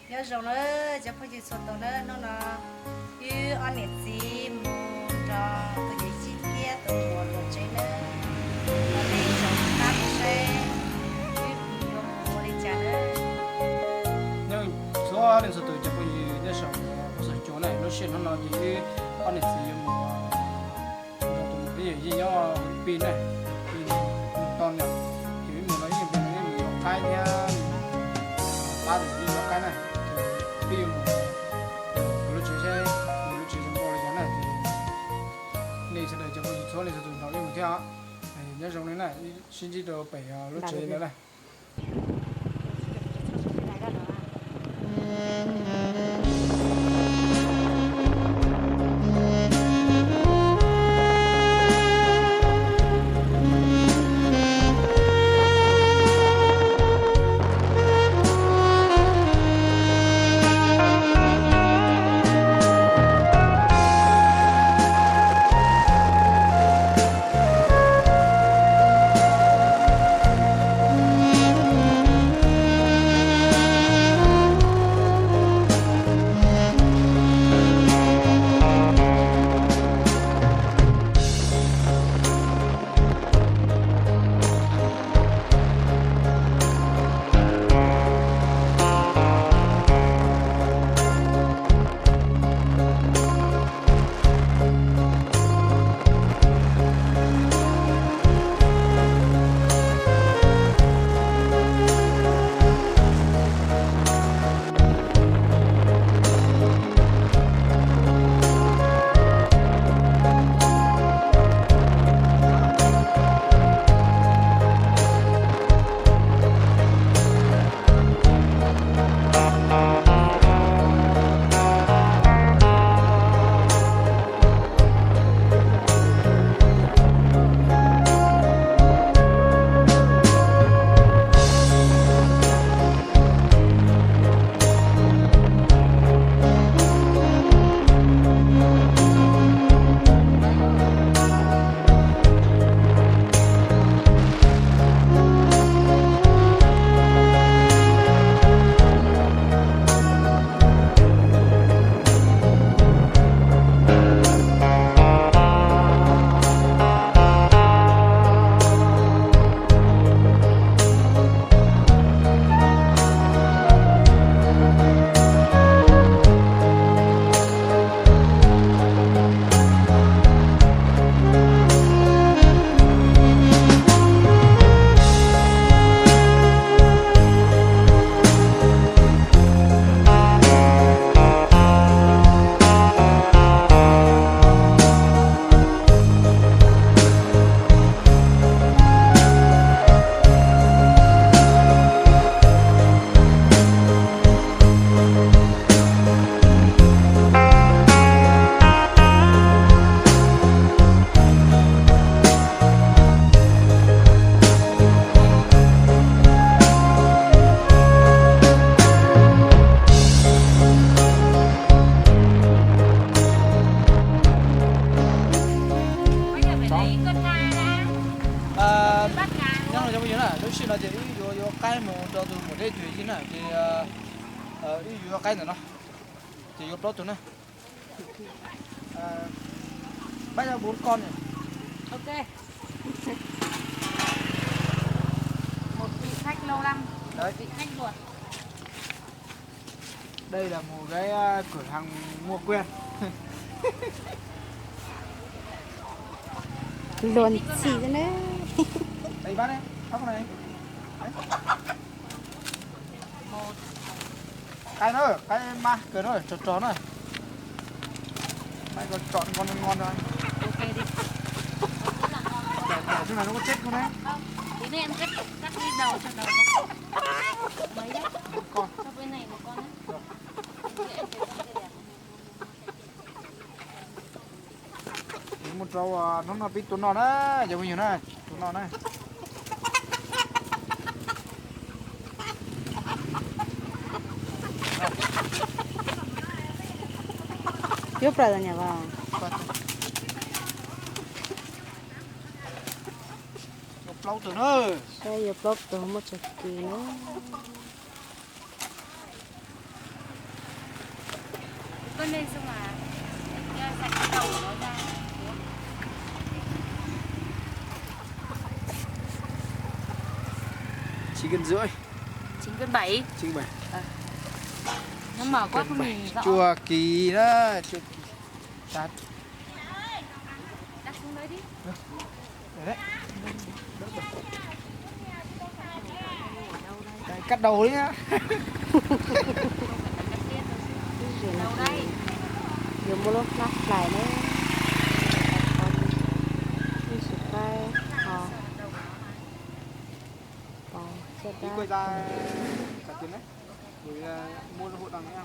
Nyob zoo na cov phooj ywg txhua tus na, hnub no wb ob niam txiv mus nrog tus yawm yij thiab tus muam luam tsev na, los nej tsom qab saib wb yuav mus ua li cas na. Nyob zoo txhua leej txhua tus cov phooj ywg nej saum huab saum cua na, lub sij hawm hnub no ces wb ob niam txiv yuav mus nrog tus yawm yij nyob Pi na, Pi Ntoo na, ces wb mus no ib mus no wb mus yuav qaib thiab pab tus yawm yij yuav qaib na, ces wb yuav mus lub tsev seb lub tsev zoo nkauj li cas na, ces nej sawv daws cov phooj ywg txhua leej txhua tus nrog wb mus thiab os. Nyob zoo li na, sib ntsib rau pem lub tsev ntawd na. Nyob zoo cov phooj ywg na, lub sij hawm no ces wb yuav yuav qaib mus rau tus muam thiab tus yawm yij na, ces wb yuav yuav qaib ntawm no, ces yuav plaub tug na. Bác cho bốn con nhỉ? Ok. Một vị khách lâu năm, một vị khách ruột. Đây là một cái, à, cửa hàng mua quen. Luồn xì ra nữa. Đây bác đấy, bác con này. Đấy. Một. Cái nữa, cái má kìa nó tròn tròn này. Cái con chọn con ngon ngon rồi. Ok đi. Để, để xem này nó có chết không đấy. Không. Tí nữa em cắt, cắt cái đầu cho đầu nhá. Mấy đấy? Một con. Cho bên này một con nhá. Rồi. Mus rau hnub no pib tus no na, cov phooj ywg na, tus no na. Yuav plaub tus nyam os. Yuav plaub tus na. Saib yuav plaub tus muaj tsis kis na. Chín cân rưỡi. Chín cân bảy. Chín bảy. Nó mỏng quá không nhìn rõ. Chua kỳ đó, chua kỳ. Tạt. Đấy. Đấy, cắt đầu đi nhá. Giờ mua lốt lát lại đấy. Đi sụp tay. Ờ. Ờ, chết. Đi quay ra cả tiền đấy. Gửi, ờ, mua hộ đằng nhá.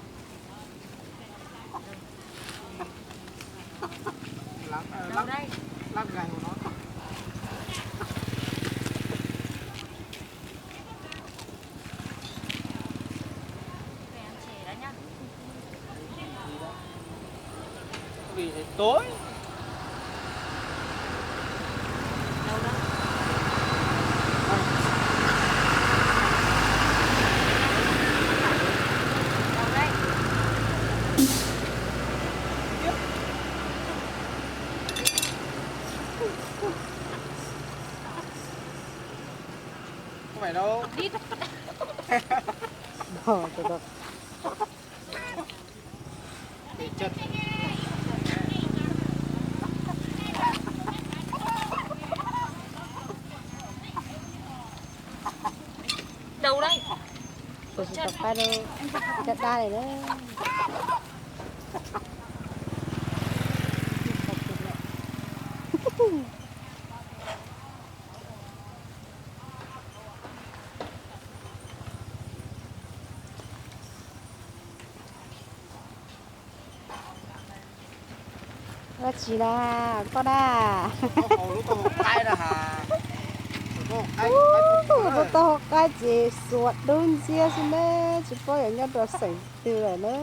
Lát, ờ, lát, lát gài của nó. Vì thế tối. Không phải đâu. Ờ, từ từ. Đâu đây? Ủa, sao tao phá đâu? Chắc đa này đó. Ua tsi na, koj na. Lub tau hauv qaib ces xuas dub nciab xwb ne, tsis paub yuav nyob rau xeem twg lawm na.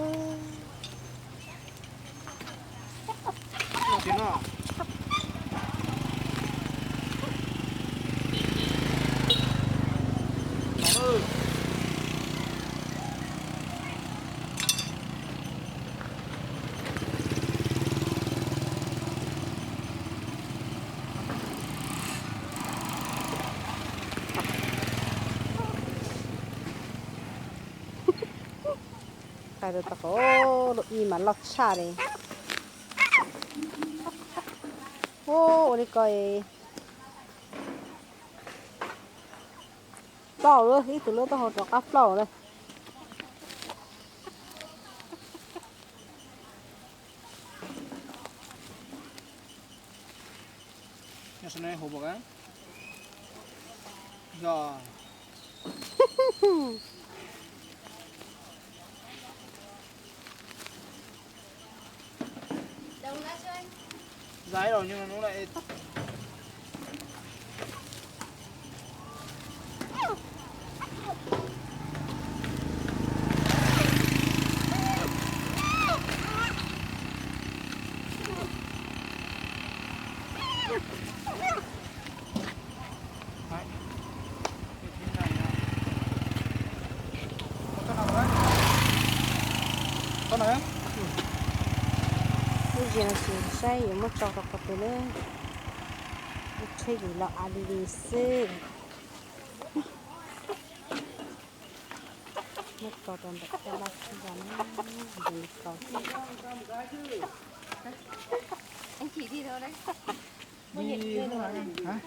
Qai rau tau qhov lub ib mas loj tshaj li. Ua li ko plaub lub, ib tug lub taub hau rov qab plaub lawm. Lub zis no ces saib yuav muab tso rau qhov twg na. Lub tsheb yim los a li li xwb. Muab tso rau ntawm caj dab xwb os na, zoo li ko. Hả?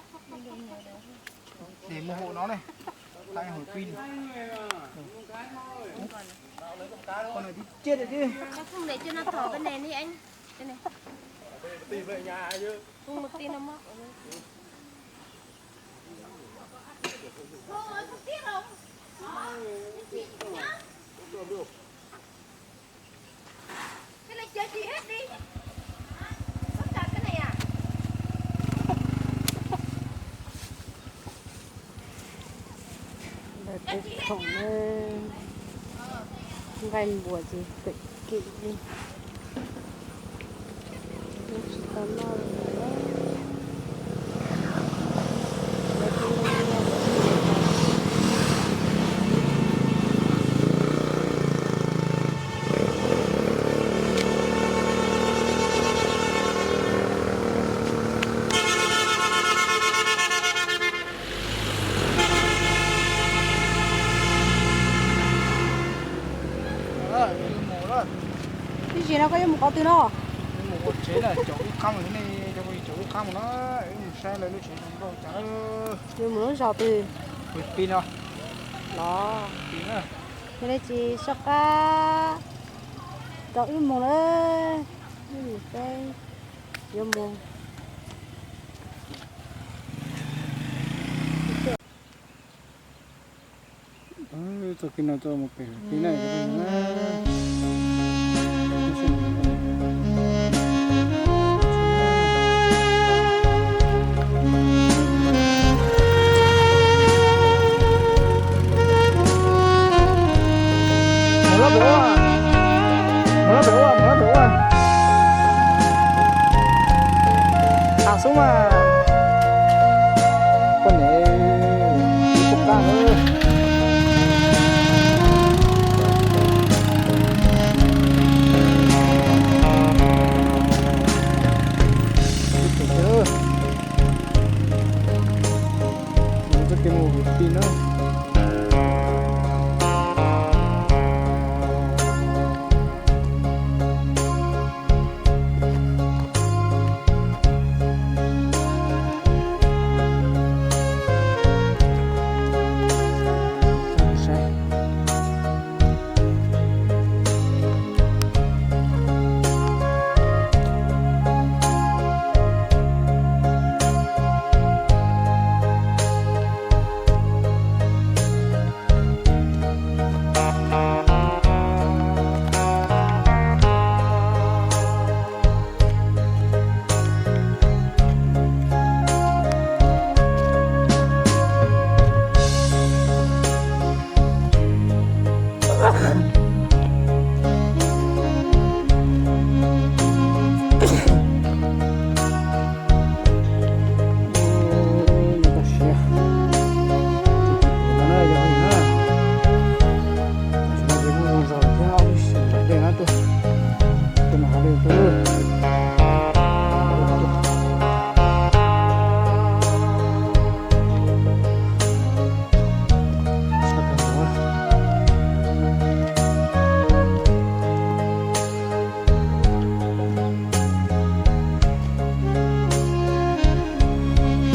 Để mua hộ nó này. Tao hỏi pin. Con này thì chết rồi chứ. Tao không để cho nó thỏ bên này đi anh. Đây này. Không một tin nó móc. Lawv pub khoom na, nqaij npuas ces txawm kev li. Tsis tau noj li lawm. Ib zis no koj yuav mus qhov twg no? Mus ua tsev na, caum ib qab mus ne, caum ib qab mus no, wb mus saib lawv lub tsev zoo nkauj cas. Yuav mus lub zos twg? Pi no. Los, yog li ces soj qab rau wb mus na, wb mus saib, yuav mus. Txoj kev no txoj mus pem kev na. Mus lawm pem ua, mus lawm pem ua, mus lawm pem ua. Tham xub mas. Poj niam, ib poj qab na. Ib poj qab. Mus txoj kev mus tim no.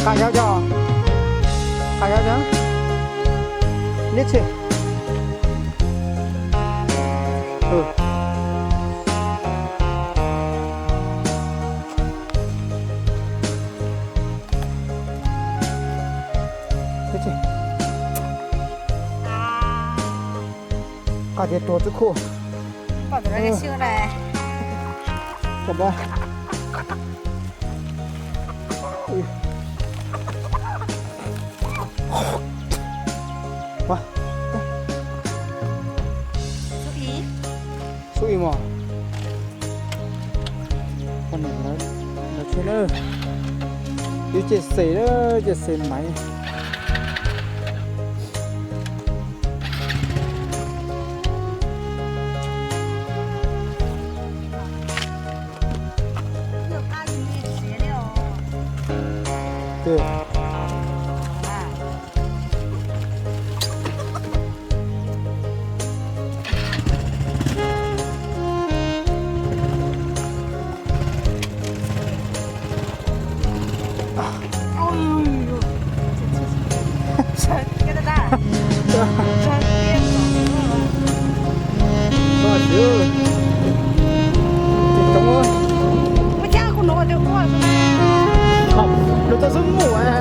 Qab yog cov, qab yog cov, neb tsis. Qab tias tuag txuj khuj. Xub ib mos. Poj niam lawv thiab na. Ib ce xes na, ce xes maiv. Nws tau xub mus thiab.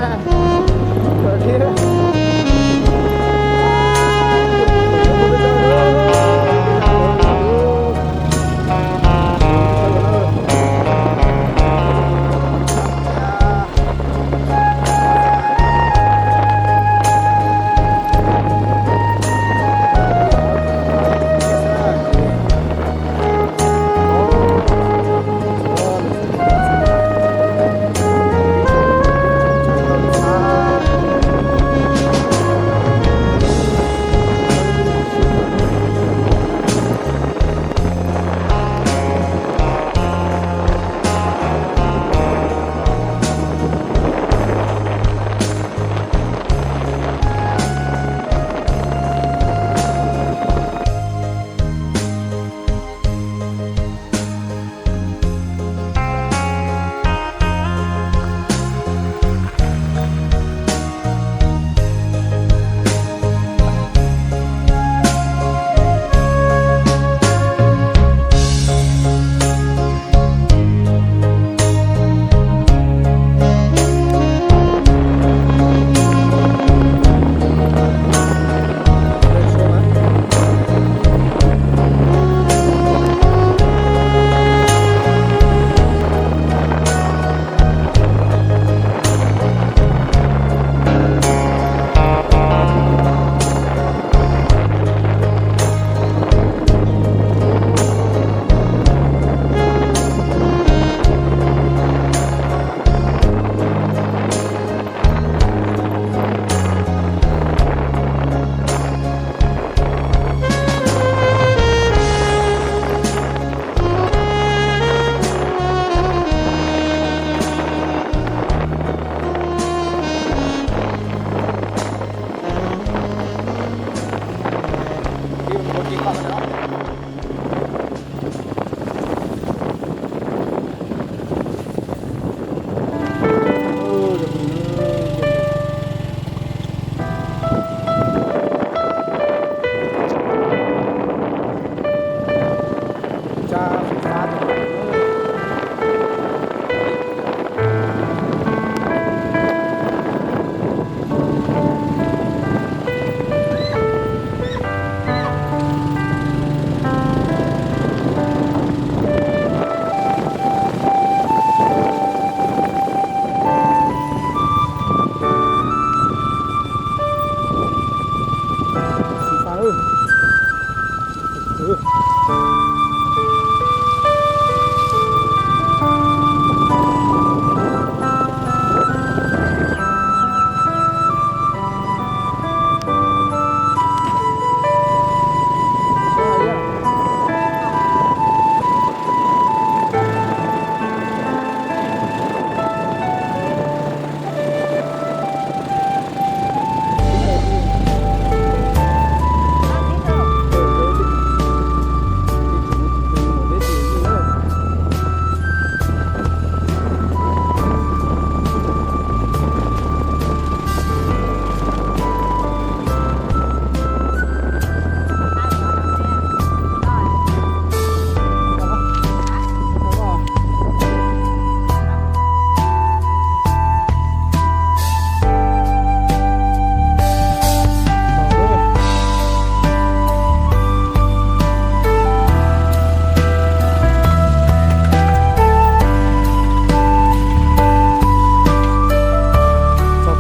Txog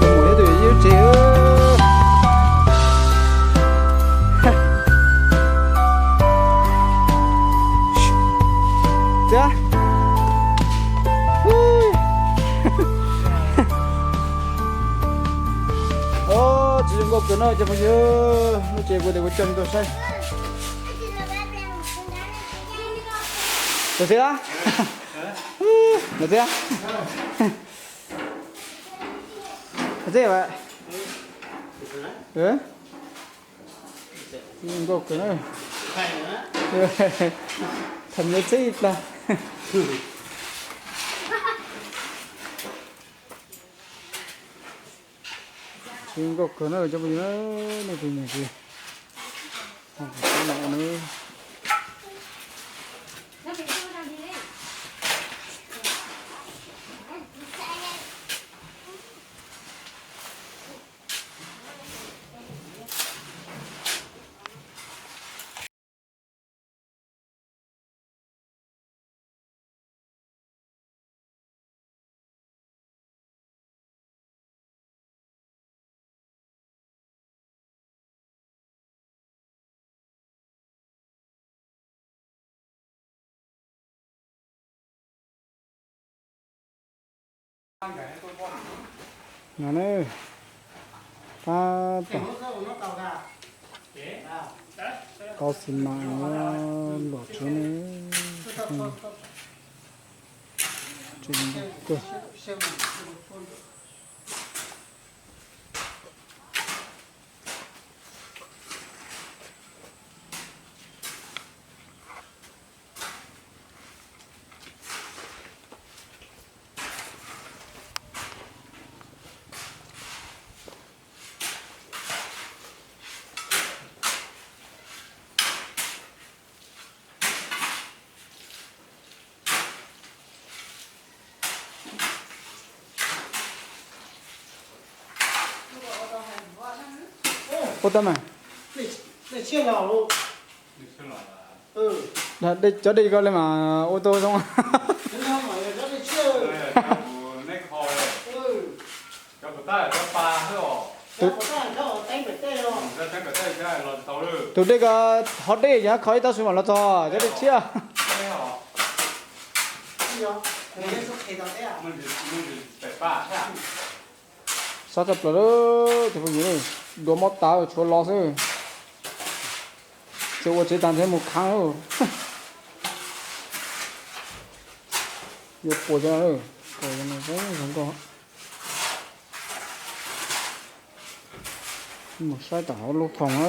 tus mus ib tug ib tsev. Tiag. Tsis zoo nkauj kawg no cov phooj ywg, lub tsev kuv tias kuv coj nej tuaj saib. Tus txiv a, tus txiv a, tus txiv a. Zoo nkauj kawg na. Tham nyob txhib ib plag. Zoo nkauj kawg na cov phooj ywg, nej tus niam tsis no. No ne, tab tom tau xi mas luam tsev ne. Tsev nkauj kawg. Ua tau mas. Cov dej ko li mas ua tau zoo. Tus dej ko hov dej ces kho ib tag su mam los txog cov dej tshiab. Sab tshaj plaws lawm cov phooj ywg, dua mob tas tshuav los xwb. Tsis ua tsev tas ntshe mus khaav lawm. Yuav puas cov no, puas cov no zoo nkauj. Mus saib tom hauv lub khoom na.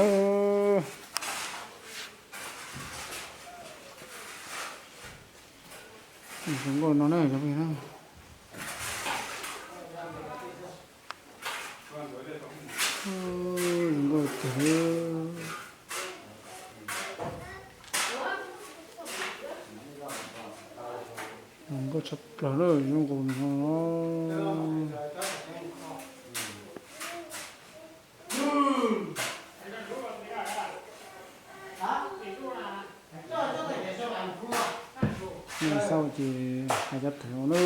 Zoo nkauj no na cov phooj ywg na. Zoo nkauj tiag. Zoo nkauj tshaj plaws na, zoo nkauj no. Xauj ces hais cov theem ua na.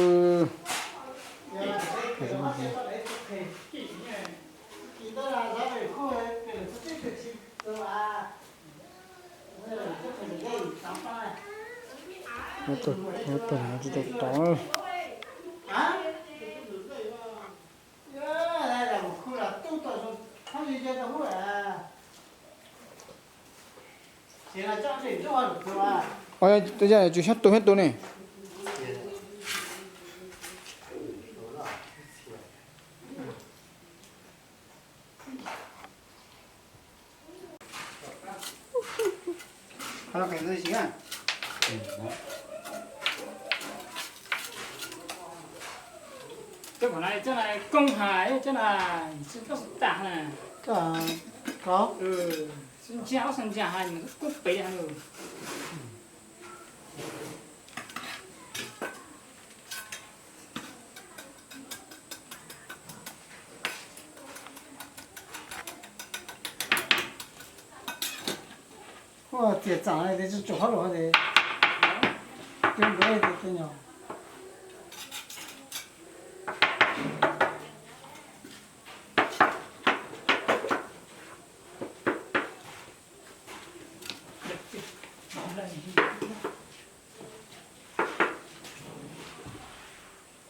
Tus no tsis tau tod. Ua, twb yog tswv xyoob tus xyoob tus ne. Cov no coj na koob hais, cov no tsis tau xav tas na. Ntsia ob xav ntsia hais kub pem hais. Txias txaam li tsis tsuam hauj lwm li. Cov npua li tias nyom.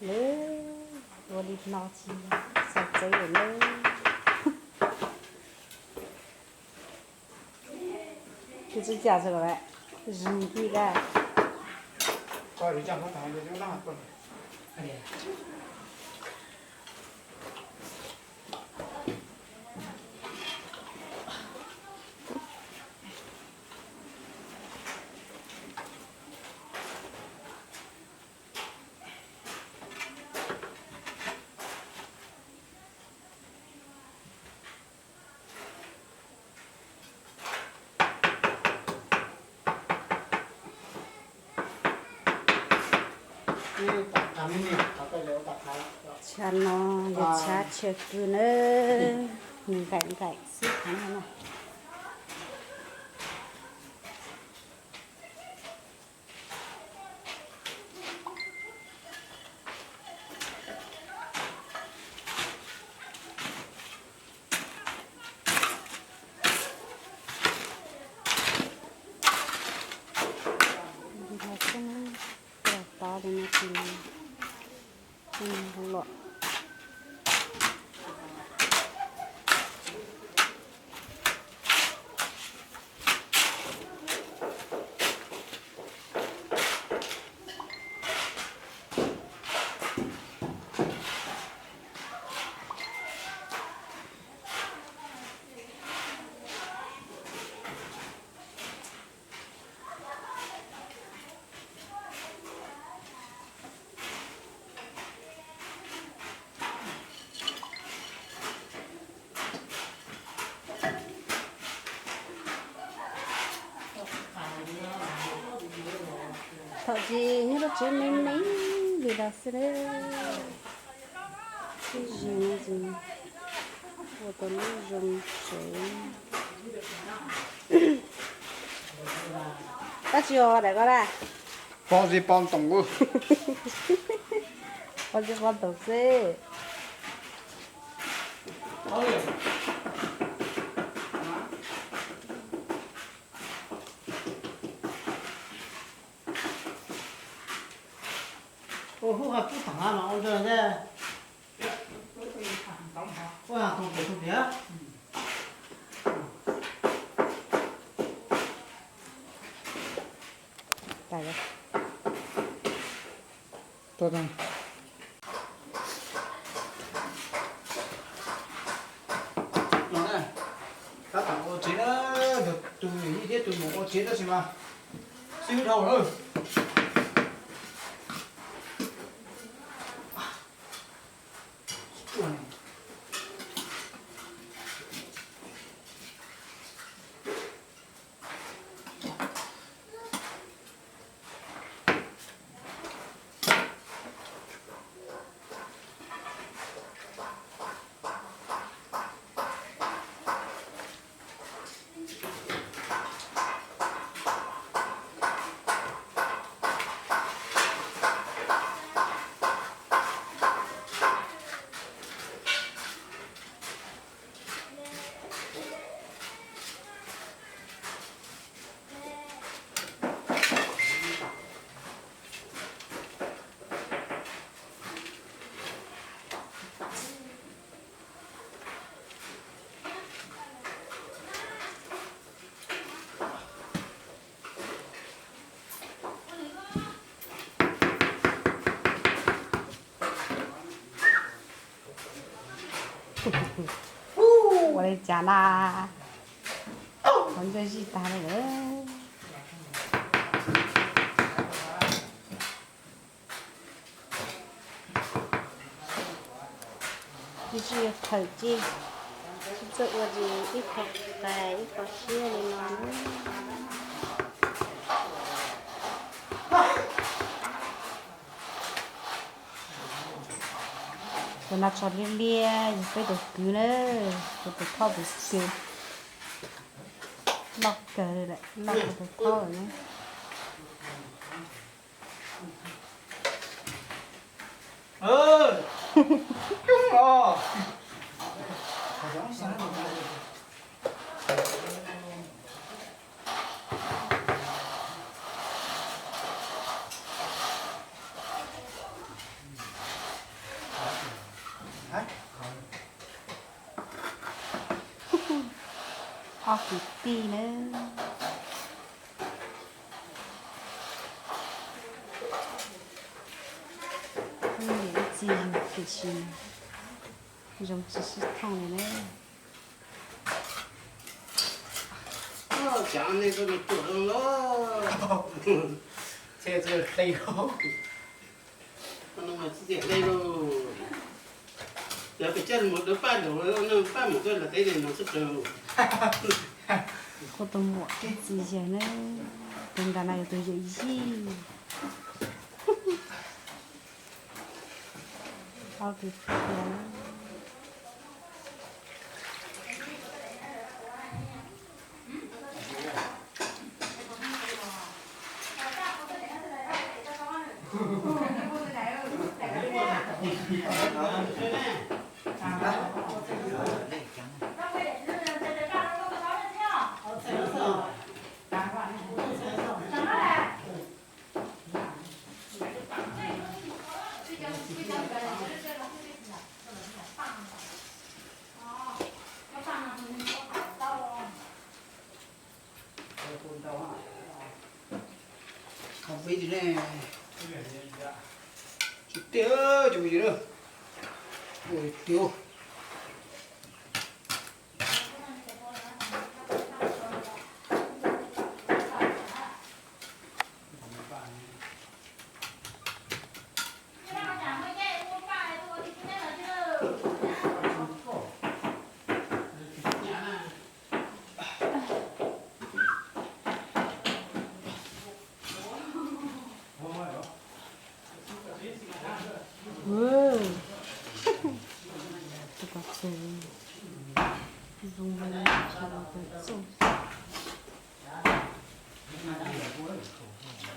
Lawv ua li no tsis xav txawv lawm. Tus tsis cas txawv lawm, zis nki dab. Tshav no yog tshav tshiab kawg nawb. Nws nqaim nqaim xwb no na. Li no xwb, tov li no ces los. Thaum tsis nyob rau tsev me me li los xwb, sib zis no ces ua tau lub zoo tsev. Koj tsis ua daim koj na? Pov tsis pov ntoos. Pov tsis pov ntoos xwb. Ua hub ha kub tham no ua ntsawg ntej. Ua ha too tiav too tiav. No na, tab tom ua tsev na, tus yij thiab tus muam ua tsev tab sis mas xib hwb dhau lawm. Cas na, qhov ntsa zij tag lawm. Cia li thawm ces txawj ua ces ib qho qais ib qho siab li no. Tus no tso liab liab yog peb tus kwv na, tus tus thoj tus kwv. Loj kawg li lawm, loj kawg tus thoj lawm na. Ob kwv tij na. Ib txwm yug tiam sis zoo tsis sib thooj li na. Cas nej koj tuaj zoo los txhia txhia hle, txhia hle lauj. Cov pes tsawg mus dawb paj laus, paj mus koj los teb li no xwb. Kuv tus muam txiv yawg na, tus nram no yog tus yawm yij. Ob kwv tij. Tiag, tiag. Tus ko txug zoo li txuj.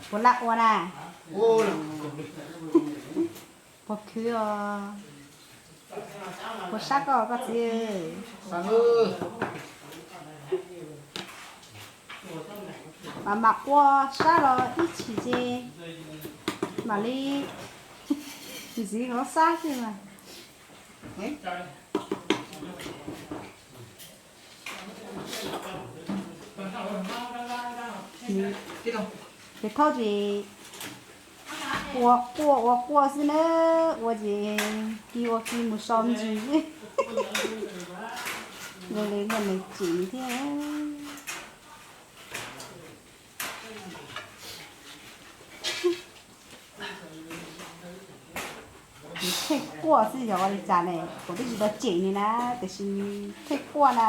Puas laj ua na? Puas khwv os? Puas sab koj koj txiv? Mas mam ua sab los ib chim ces mam li ntxiv hov sab xwb mas. Ces thaub ces ua quaj ua quaj xwb na, ua ces kis ua kis mus so ntsis xwb. Zoo li muaj neeg cem thiab. Nws theej quaj xwb yog ua li cas ne, kuv twb tsis tau cem nws na, tiam sis nws theej quaj na.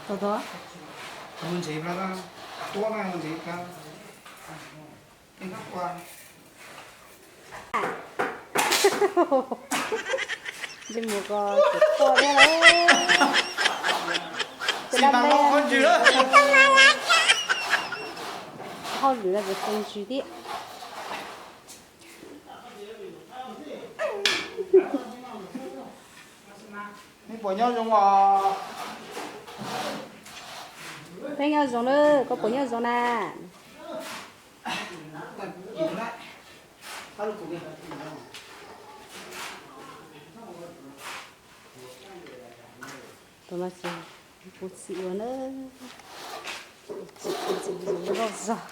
Tod tod. Tuab na, ntsev plab. Ntsej muag ko tsis quaj thiab lauj. Ces dab me. Hauj lwm no ces txaus ntshis thiab. Neb puas nyob zoo os? Peb nyob zoo na, koj puas nyob zoo na? Tus no ces kuv txiv ua na, kuv txiv loj zog.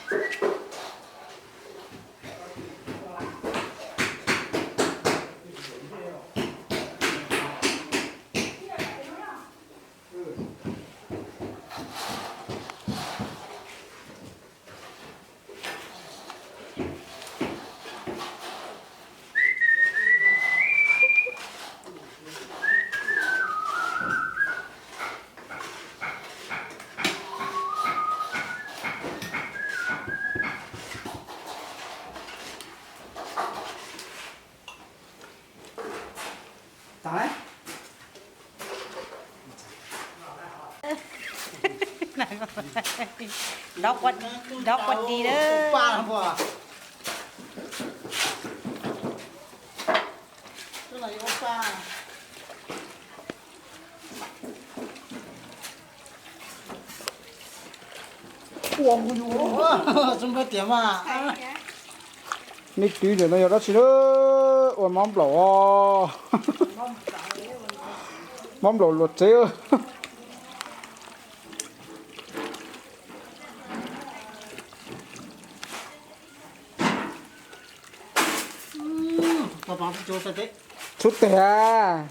Nrov quaj di na. Ua kuv yus, xub npawg tias mas. Nej twb ntawm no yog dab tsi na? Ua mab nplaum os. Mab nplaum luam tsev. Txhub tes a.